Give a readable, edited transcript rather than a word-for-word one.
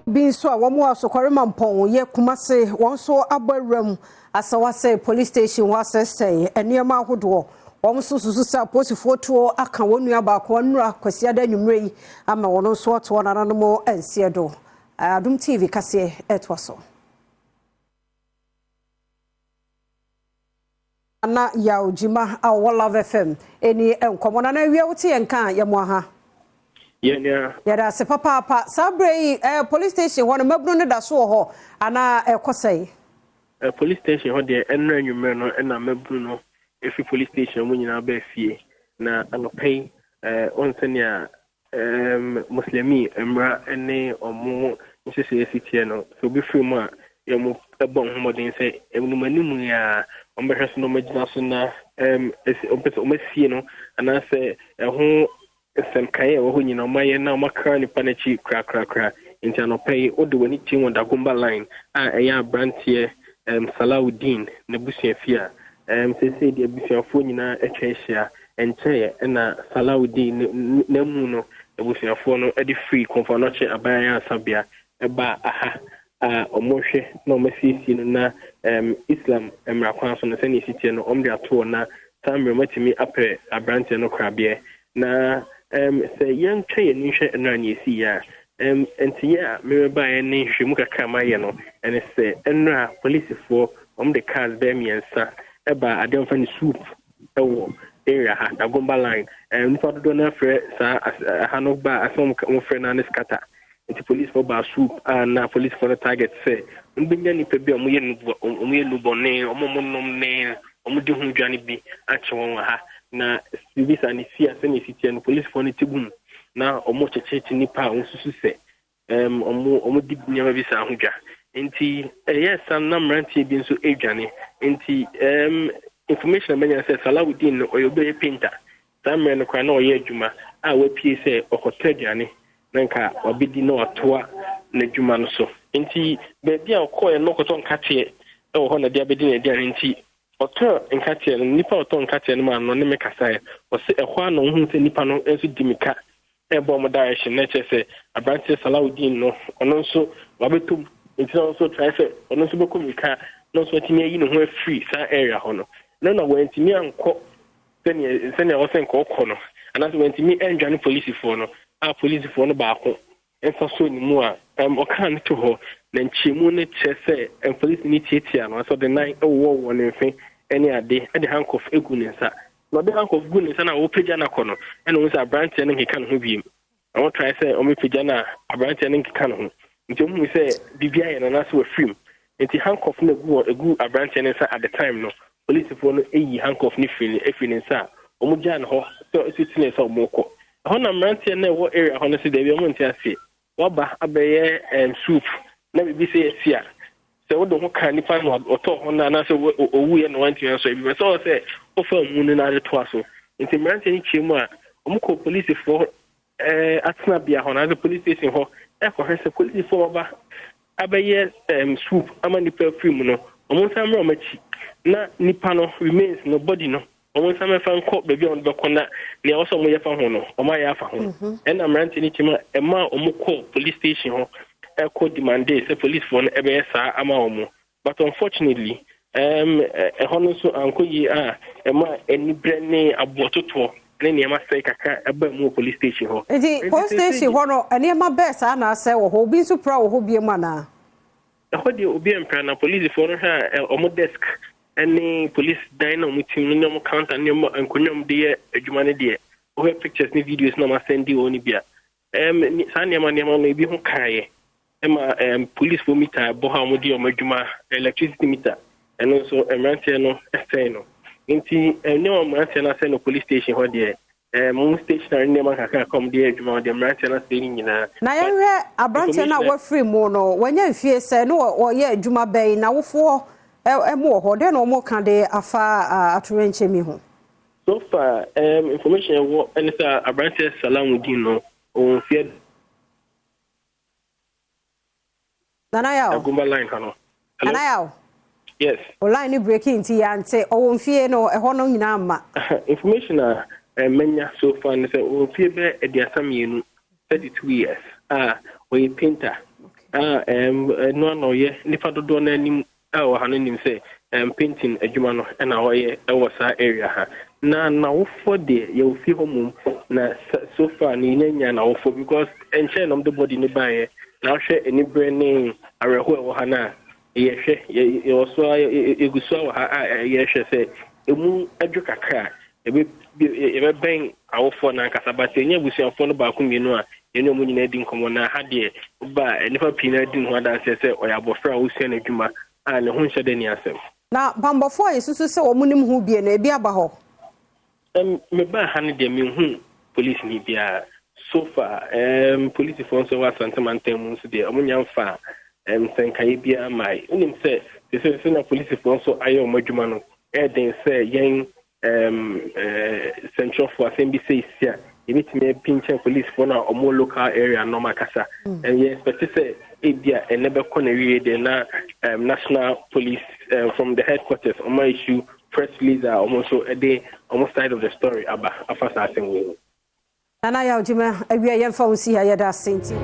Bi nso a wɔn wɔ Asokore Mampɔn yɛ Kumase, wɔn nso abɔ awuram Asawase Police Station hɔ asɛesɛe nneɛma ahodoɔ. Wɔn nso susu sɛ apolisifoɔ tuo aka wɔn nua baako Anura Kwasiada anwummerɛ yi ama wɔn nso ato wɔn nananom nseɛ do. Adom TV kaseɛ ɛtoa so. Nana Yaw Gyimah a ɔwɔ Love FM ɛni nkɔmmɔ. Nana awia wote yɛn nka a yɛmoa ha. Yɛn nua. Yɛda ase papaapa. Saa berɛ yi eh, police station hɔ no mmabunu no da so wɔ hɔ anaa ɛkɔ sɛe? Eh, police station hɔ deɛ ɛnnora anwummerɛ no ɛna mmabunu no ɛfiri police station wɔn nyinaa baa fie. Na anɔpa yi eh, wohu sɛnea Erm Muslimi mmra ne wɔn nhyehyɛeɛ si teɛ no, sɛ obi firi mu a, wɔbɔ wɔn ho mmɔden sɛ anim anim yi ara wɔbɛhwɛ so na wɔagyina so na erm wɔpɛ sɛ wɔasie no anaasɛ ɛho nsɛmkaeɛ a ɛwɔ hɔ nyinaa wɔayɛ na wɔakra nipa no akyi korakorakora. Nti anɔpa yi wode w'ani kyerɛ wɔ Dagomba line a ɛyɛ aberanteɛ erm Salawudeen n'abusuafie a, erm seesei deɛ abusuafoɔ nyinaa atwa ahyia. Ɛnkyɛeɛ na Salaudeen ne n'amu no abusuafoɔ no de firii Komfo Anokye Aban Ayaresabea baa aha a wɔrehwɛ na wɔasiesie no na Islam mmara kwan so no sɛdeɛ ɛsi teɛ no wɔde ato hɔ na saa mmerɛ wɔatumi apɛ aberanteɛ no korabeɛ. Na sɛ yɛntwa yɛn ani nhwɛ nnora nea ɛsiiɛ a, nteyɛ a merebaeɛ ne nhwehwɛmu kakra a mayɛ no ɛne sɛ nnora polisifoɔ wɔde cars bɛyɛ mmiɛnsa baa adeɛ a wɔfrɛ no swoop wɔ area ha, Dagomba line. Nnipa dodoɔ no ara frɛ saa ha no ba asɛm a wɔfrɛ no ara ne scatter. Nti policefoɔ baa swoop a na policefoɔ no target sɛ wɔbɛnya nnipa bi a wɔyɛ wɔyɛ nnubɔne, wɔn a wɔnom ne wɔdi ho dwa no bi akye wɔn wɔ ha. Na biribi saa no si a sɛnea ɛsi teɛ no policefoɔ no ti gu mu na wɔkyekyekye nnipa a wɔsusu sɛ Ɛɛm, wɔn, wɔdi nneɛma bi saa ho dwa. Nti, ɛyɛɛ saa no na mmeranteɛ bi nso redwane. Nti, ɛɛm, information a manya sɛ Salawudeen no, ɔyɛ obi a ɔyɛ painter. Saa mmerɛ no koraa na ɔyɛ adwuma a wapue sɛ ɔkɔtɔ aduane na nka wabɛdi na watoa n'adwuma no so. Nti, baabi a ɔkɔeɛ no na ɔkɔtɔ nkateɛ wɔ hɔ na de abɛdi n'aduane. Nti, ɔtɔɔ nkateɛ no, nipa a ɔtɔɔ nkateɛ no maa no no ne me kasaeɛ. Ɔse ɛhɔ ara na ɔhuu sɛ nipa no nso di mmirika rebɔ wɔn direction na kyerɛ sɛ aberanteɛ Salawudeen no ɔno nso wabɛtɔ mu nti na ɔno nso try sɛ ɔno nso bɛkɔ mirika na ɔnso atumi ayi ne ho afiri saa area hɔ no na na wantumi ankɔ sɛnea sɛnea ɔsɛ nka ɔkɔ no anaasɛ wantumi andwane polisifoɔ no a polisifoɔ no baako nsa sɔ ne mu a ɔkaa no to hɔ na nkyɛmu no kyerɛ sɛ polisi no tiatia no asɛ ɔde nan wowɔ wɔ ne mfe ne ade de handcuff egu ne nsa. Na ɔde handcuff guu ne nsa na ɔrepagya no akɔ no, ɛna ohun sɛ aberanteɛ no nkeka ne ho biem. Na wɔtrae sɛ wɔbɛpagya no a, aberanteɛ no nkeka ne ho. Nti wɔhuu sɛ biribi ayɛ no anaasɛ wafiri mu. Nti handcuff no egu wɔ egu aberanteɛ no nsa at the time no, polisifoɔ no yi handcuff no firi ne firi ne nsa a, wɔgyaa no hɔ sɛ ɔsi tenee sɛ wɔrekɔ. Ɛhɔ na mmeranteɛ no a ɛwɔ area hɔ no se daabi wɔnte aseɛ. Woaba abɛyɛ soup na biribi sɛ asi a, sɛ wode ho ka nipa no ɔtɔɔ hɔ no anaasɛ owuiɛ na wantumi ansɔ ebi sɛ ɔwɔ sɛ wofa mu no na ade toa so. Nti mmeranteɛ no kyerɛ mu a, wɔkɔ polisifoɔ eh, atenabea hɔ anaasɛ police station hɔ ɛkɔhwɛ sɛ polisifoɔ baba abɛyɛ swoop ama nipa afiri mu no, wɔn nsa mmerɛ wɔn akyi na nipa no remains no body no Wɔn nsa mɛfa nkɔ baabi a wɔde bɛkɔ na nea ɛwɔ sɛ wɔyɛ fa ho no, wɔayɛ afa ho. Mhm. Ɛna mmeranteɛ no kyɛm a ɛmaa wɔn kɔɔ police station hɔ ɛkɔ demandee sɛ policefoɔ no ɛbɛyɛ saa ama wɔn. But unfortunately, um, ɛhɔ no nso ankɔ yie a ɛma anibrɛ ne aboɔtotoɔ ne nneɛma sɛe kakra ɛbaa mu wɔ police station hɔ. Nti police station hɔ no nneɛma bɛɛ saa na asɛe wɔ hɔ? Obi nso pira wɔ hɔ biom anaa? Ɛhɔ deɛ obi ampira na polisifoɔ no hwɛ a wɔn desk ne polisi dan na wɔn tim no ne wɔn counter ne wɔn nkonnwa wɔn de yɛ adwuma no deɛ wohwɛ pictures ne videos na wɔn asɛnde wɔn no bi a ɛm saa nneɛma nneɛma no ebi ho kaeɛ ɛma ɛm polisifoɔ mita ɛbɔ hɔ a wɔde wɔn adwuma electricity meter ɛno nso mmeranteɛ no ɛsɛn no nti nneɛma mmeranteɛ no asɛn no police station hɔ deɛ Ɛɛ mo stationery nneɛma nkakrankakra a wɔde yɛ adwuma wɔde mmeranteɛ no asɛe ne nyinaa. Na yɛnhwɛ aberanteɛ no a wafiri mu no, wanya mfie sɛn, ne ɔyɛ adwuma bɛn, n'awofoɔ mo wɔ hɔ, dɛn na wɔka de afa atoyerɛnkyɛm yi ho? So far, um, information ɛwɔ ɛne sɛ aberanteɛ Salamudeen no, ɔwɔ mfeɛ Nana Yaw. Agumba line ha no. Hello? Nana Yaw. Yes. O line no breaking nti yɛante. Ɔwɔ mfie no ɛhɔ no nyinaa mma. Information a eh, manya so far no sɛ ɔwɔ mfie bɛyɛ 32, 32 years a ɔyɛ painter. A ɛno na ɔyɛ nipa dodoɔ no anim a wɔ ha no nim sɛ painting adwuma no ɛna ɔyɛ ɛwɔ saa area ha. Na n'awofoɔ deɛ, yɛwɔ fie hɔ mom na so far ne yɛnya n'awofoɔ because nkyɛn na ɔmde body no baeɛ. Na ahwɛ aniberɛ ne awerɛhoɔ ɛwɔ ha no a yɛhwɛ, yɛwɔ so a yɛgu so wɔ ha a yɛhwɛ sɛ emu adwo kakra a yɛbɛbɛn awofoɔ no ankasa, but ɛnyɛ abusuafoɔ no baako mmienu a yɛne ɔmo nyinaa di nkɔmmɔ. Na ha deɛ, ba nnipa pii no adi ne ho adanseɛ sɛ ɔyɛ abɔfra a ɔsua n'adwuma a ne ho nhyɛ da ni asɛm. Na bambɔfoɔ a yɛsusu sɛ wɔn nim ho bie no, ebi aba hɔ? Mebaa ha no deɛ, menhu police ni biara so far. Polisifoɔ nso wɔ Asantemantam mu nso deɛ, ɔmo nya mfa nsɛnkaeɛ biara mae. Wonim sɛ sɛ na polisifoɔ nso ayɛ ɔmo adwuma no, ɛyɛ sɛ yɛn sɛntwerɛfoɔ, asɛm bi sɛ esi a, yɛbɛtumi apinkyɛn polisifoɔ no a ɔmo local area no ɔmo akasa. Yɛ expect sɛ ebi a ɛnɛ bɛkɔ na wie deɛ na national police from the headquarters ɔmo issue press release a ɔmo nso de ɔmo side of the story aba afa saa asɛm wei ho. Nana Yaw Gyima, awia yɛmfa wo si ha, yɛda ase nti.